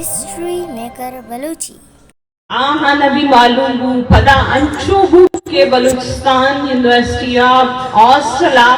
ہسٹری میکر بلوچی۔ آہان ءَ بھی معلوم بو، پدا انچو بو کہ بلوچستان یونیورسٹی آف ہاسٹل ءَ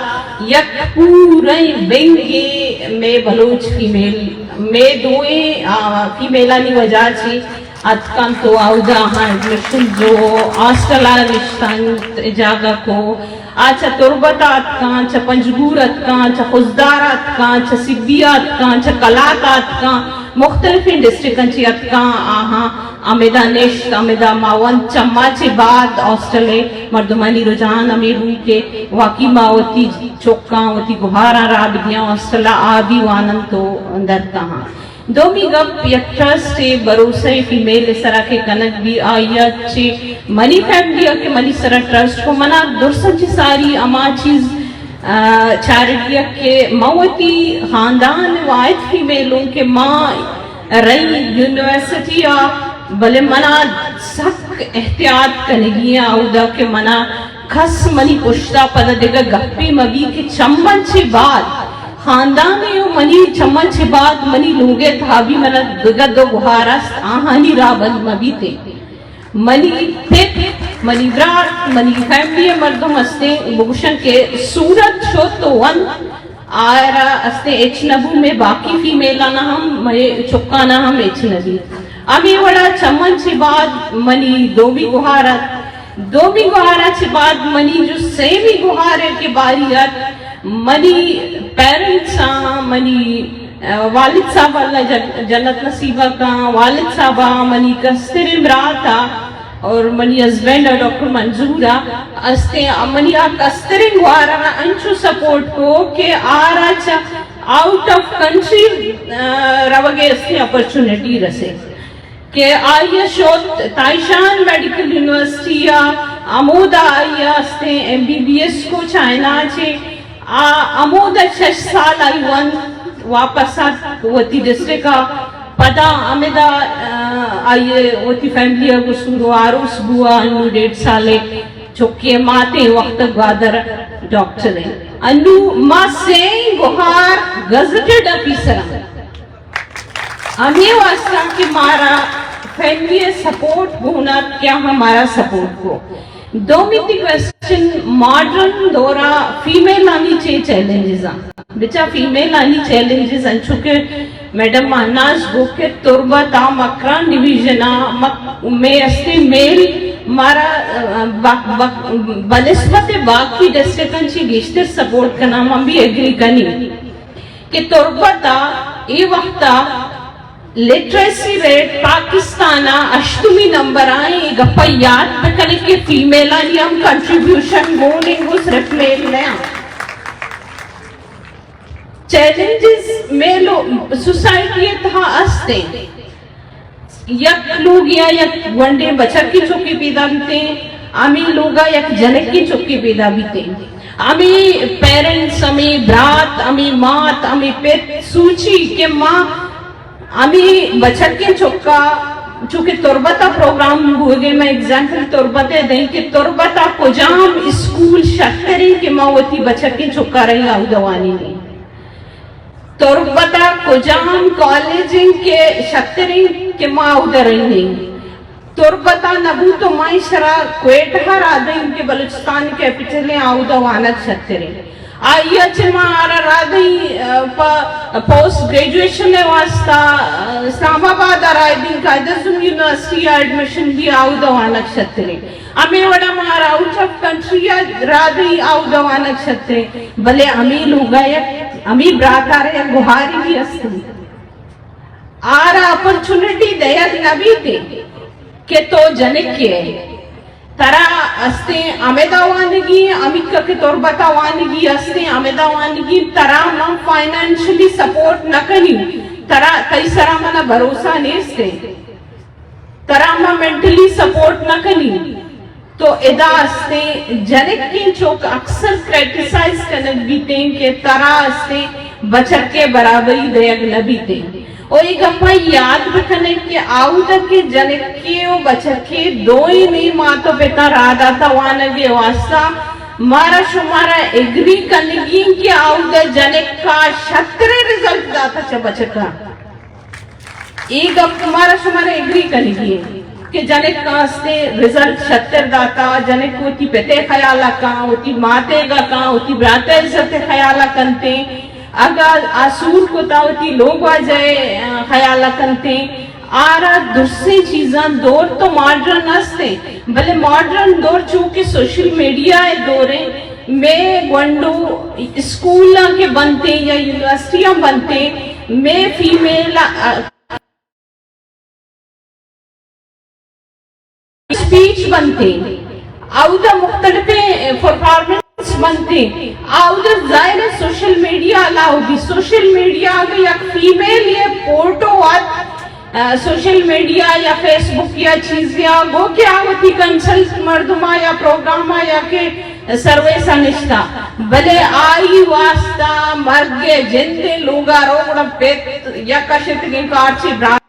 یک پوریں ونگے مئے بلوچ فیمیل، مئے دوئیں، آ، فیمیلانی وجہ چی اتکاں تو اودا آہاں ایڈمیشن جو ہاسٹل ءَ نشتاں جاگہ کو، آ چہ تربت ءَ اتکاں، چہ پنجگور ءَ اتکاں، چہ خضدار ءَ اتکاں، چہ سبی ءَ اتکاں، چہ کلات ءَ اتکاں، مختلفیں ڈسٹرکٹاں چہ اتکاں، آہاں ہمدا نشت، ہمدا ما وانت۔ چہ ما چہ بعد ہاسٹل ءِ مردمانی رجحان ہمے بو کہ واقعی ما وتی چکاں، وتی گہاراں راہ بدیاں ہاسٹل ءَ، آ بھی واننت و در کاہاں۔ دومی گپ یک ٹرسٹ ءِ بھروسہ ءِ فیمیل ءِ سرا کہ کنگ بی، آئی ءَ چہ منی فیملی ءَ کہ منی سرا ٹرسٹ کو، منا درساں چہ ساری ہما چیز، آ، چارگی ءَ کہ من وتی خاندان ءِ واحد فیمیل اوں کہ ما رئی یونیورسٹی ءَ، بلے منا سک احتیاط کنگی ءَ اودا کہ منا کس منی پشتا پدا دگہ گپے مہ بی کہ چمن چہ بعد خاندان ءَ و منی چمن چہ بعد منی لوگ ءِ تہا بھی منا دگہ دو گہار است، آہانی راہ بند مہ بیتیں۔ منی پت، منی برات، منی فیملی ءِ مردم استیں، بگوشن کہ صورت شت و ون آئرا استیں ہچ نہ بو، مئے باقی فیمیلاناں ہم، مئے چکاناں ہم ہچ نہ بی۔ ہمے وڑا چمن چہ بعد منی دومی گہار ات۔ دومی گہارا چہ بعد منی جو سیمی گہار ءِ کہ باری ات، منی پیرنٹس آں، منی، آ، والد صاحب اللہ جن-، جنت نصیبہ کاں، والد صاحب آں، منی کستریں برات آ اور منی ہسبینڈ آ ڈاکٹر منظور آ استیں، منی آ کستریں گہارا انچو سپورٹ کو کہ آرا چہ آؤٹ آف کنٹری، آ، روگ ءِ استیں اپرچونیٹی رسے۔ کہ آئی ءَ شت تائیشان میڈیکل یونیورسٹی ءَ، ہمودا آئی ءَ استیں ایم بی بی ایس کو چائنا چہ، آ ہمودا شش سال آئی ونت، واپس ات وتی ڈسٹرکٹ ءَ۔ پدا ہمدا، آ، آئی ءَ وتی فیملی ءَ گوں سور و آروس بوا، انو ڈیڑھ سال ءِ چکے ماتیں وقت گوادر ڈاکٹر ءَ۔ انو ما سئیں گہار گزٹڈ آفیسر آں۔ ہمے واسطہ کہ مارا فیملی ءِ سپورٹ گون ات کہ آہاں مارا سپورٹ کو۔ دومی تی کوسچن، ماڈرن دورا فیمیلانی چے چیلنجز آں؟ بچا فیمیلانی چیلنجز انچو کہ میڈم مہناز گو کہ تربت آ مکران ڈویژن آ مک-، مئے استیں میل مارا، آ، با-، با-، بنسبت باقی ڈسٹرکٹاں چی گیشتر سپورٹ کناں، من بھی ایگری کنی۔ کہ تربت ءَ اے وخت ءَ لٹریسی ریٹ پاکستان ءَ ہشتمی نمبر ءَ ایں، اے گپ ءَ یات بہ کن ات کہ فیمیلانی ہم کنٹریبیوشن گون انت، گوں صرف میل نہ انت۔ چیلنجز میل و سوسائٹی ءِ تہا است انت۔ یک لوگے ءَ یک گونڈیں بچکے چکے پیدا بیتیں، ہمے لوگ ءَ یک جنکے چکے پیدا بیتیں۔ ہمے پیرنٹس، ہمے برات، ہمے مات، ہمے پت سوچی کہ ما ہمے بچکیں چکا، چونکہ تربت ءَ پروگرام بوگے، میں ایگزامپل تربت ءِ دئیں کہ تربت ءَ کجام اسکول شتریں کہ ما وتی بچکیں چکا رہی آودا وانینیں۔ تربت ءَ کجام کالج انت کہ شتریں کہ ما اودا رہینیں؟ تربت ءَ نہ بوت تو ما ایشرا کوئٹہ ءَ راہ دئیں کہ بلوچستان کیپٹل انت، اودا وانگ شتریں۔ آئی ءَ چہ ما آرا راہ دئیں، آ، پہ پوسٹ گریجویشن ءِ واسطہ، آ، اسلام آباد ءَ راہ دئیں، قائد اعظم یونیورسٹی ءَ ایڈمیشن بی، اودا وانگ شتریں۔ ہمے وڑا مارا آؤٹ آف کنٹری ءَ راہ دئی، اودا وانگ شتریں، بلے ہمے لوگ ءَ یک، ہمے برات ءَ را یک گہارے بھی است انت۔ آرا اپرچونٹی دئیگ نہ بیت کہ تو جنکے ئے، ترا استیں ہمدا وانگی، ہمیکا کہ تربت ءَ وانگی استیں ہمدا وانگی، ترا من فائنانشلی سپورٹ نہ کنی، ترا، تئی سرا منا بھروسہ نیست انت۔ ترا ما مینٹلی سپورٹ نہ کنی۔ تو ادا استیں جنکیں چک اکثر کرٹیسائز کنگ بیتیں کہ ترا استیں بچکے برابری دئیگ نہ بیتیں۔ او اے گپا یاد بکنیں کہ آودا کہ جنکے و بچکے دوئیں مات و پتاں راہ داتا وانگے واسطہ، مارا شمارا ایگری کنگی کہ آودا جنکا شتریں رزلٹ داتا چہ بچکا۔ اے گپ مارا شمارا ایگری کنگی ایں کہ جنک کاستے رزلٹ شتر داتا، جنک وتی پتے خیالا کاں، وتی ماتے گا کاں، وتی براتے عزت خیالا کنتے، اگا آ سور کتا وتی لوگ واجہ خیالا کنتے، آرا درسیں چیزاں دور تو ماڈرن استیں، بلے ماڈرن دور چونکہ سوشل میڈیا ءِ دوریں، مے گونڈو اسکولاں کہ بنتیں یا یونیورسٹیاں بنتیں، مے فیمیل اسپیچ بنتیں، اودا مختلفیں پرفارمنس بنتیں، اودا ظاہر ہے سوشل میڈیا الاؤ بی، سوشل میڈیا اگہ یک فیمیل یہ فوٹو ات، آ، سوشل میڈیا یا فیس بک یا چیزے آ گو کہ آ وتی کنسلٹ مردما یا پروگراما یا کہ سرویسا نشتا، بلے آئی واسطہ مرگ جند لوگا رو گڑا پت یا کشتگیں کارچے برات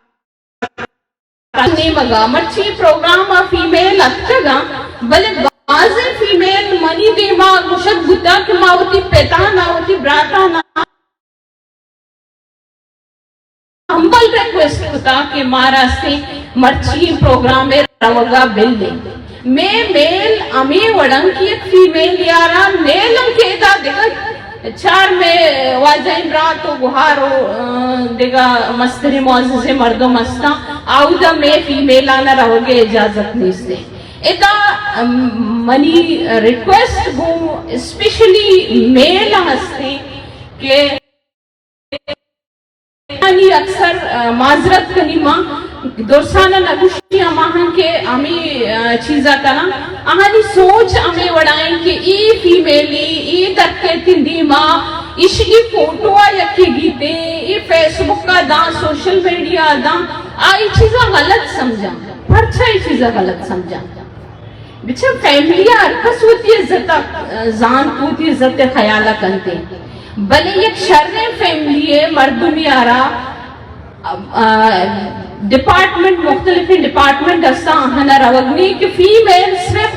نیمگا۔ مرچی پروگرام آ فیمیل اتکگاں، بلے بازیں فیمیل منی دیما گوشگ بوتا کہ ما وتی پتانا، وتی براتانا ہمبل ریکویسٹ کتا کہ مارا استیں مرچی پروگرام ءِ روگا بل دیں۔ مے میل ہمے وڑاں کہ یک فیمیل یارا نیلم کہ ادا دگہ چار مے واجہیں برات و گہار و، آ، دگہ مستریں معززیں مردم ہستاں، آودا مے فیمیلانا روگ ءِ اجازت نیستیں۔ ادا، ام، منی ریکویسٹ گوں اسپیشلی میل ہستیں کہ آنی اکثر، آ، معذرت کنی ما درسانا نگوشی ہماہاں کہ ہمیں، آ، چیزا کناں۔ آہانی سوچ ہمیں وڑائیں کہ اے فیمیلی، اے درکیتیں دیما، اشگی فوٹو آ یکے گیتے، اے فیس بک آ داں، سوشل میڈیا آ داں، آ اے چیزا غلط سمجھاں۔ پرچا اے چیزا غلط سمجھاں؟ بچا فیملی ءَ ہر کس وتی عزت ءَ زانت، وتی عزت ءِ خیال ءَ کنت۔ بلے یک شریں فیملی ءِ مردمے ءَ را، آ، ڈپارٹمنٹ، مختلفیں ڈپارٹمنٹ استاں، آہاں ءَ روگ نی کہ فیمیل صرف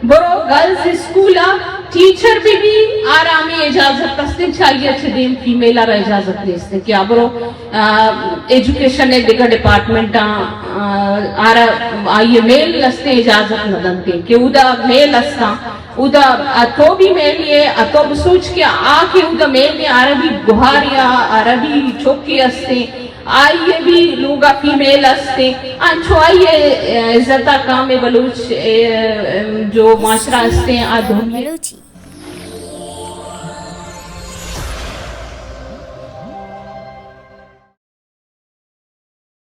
برو گرلز اسکول ءَ ٹیچر بہ بی، آرا ہمے اجازت استیں، چہ آئی ءَ چہ دیم فیمیل ءَ را اجازت نیست کہ آ برو آ، ایجوکیشن ءِ دگہ ڈپارٹمنٹاں، آ، آرا آئی ءِ میل استیں اجازت نہ دنتیں کہ اودا میل استاں، اودا، آ، تو بھی میل ئے، آ، تو بسوچ کہ آ کہ اودا میل ئے، آرا بھی گہار یا آرا بھی چوکے استیں، آئی ءِ بھی لوگا فیمیل استیں، انچو آئی ءِ، آ، عزت ءَ کام ءِ بلوچ، اے، جو معاشرہ استیں، آ دھوم بلوچی۔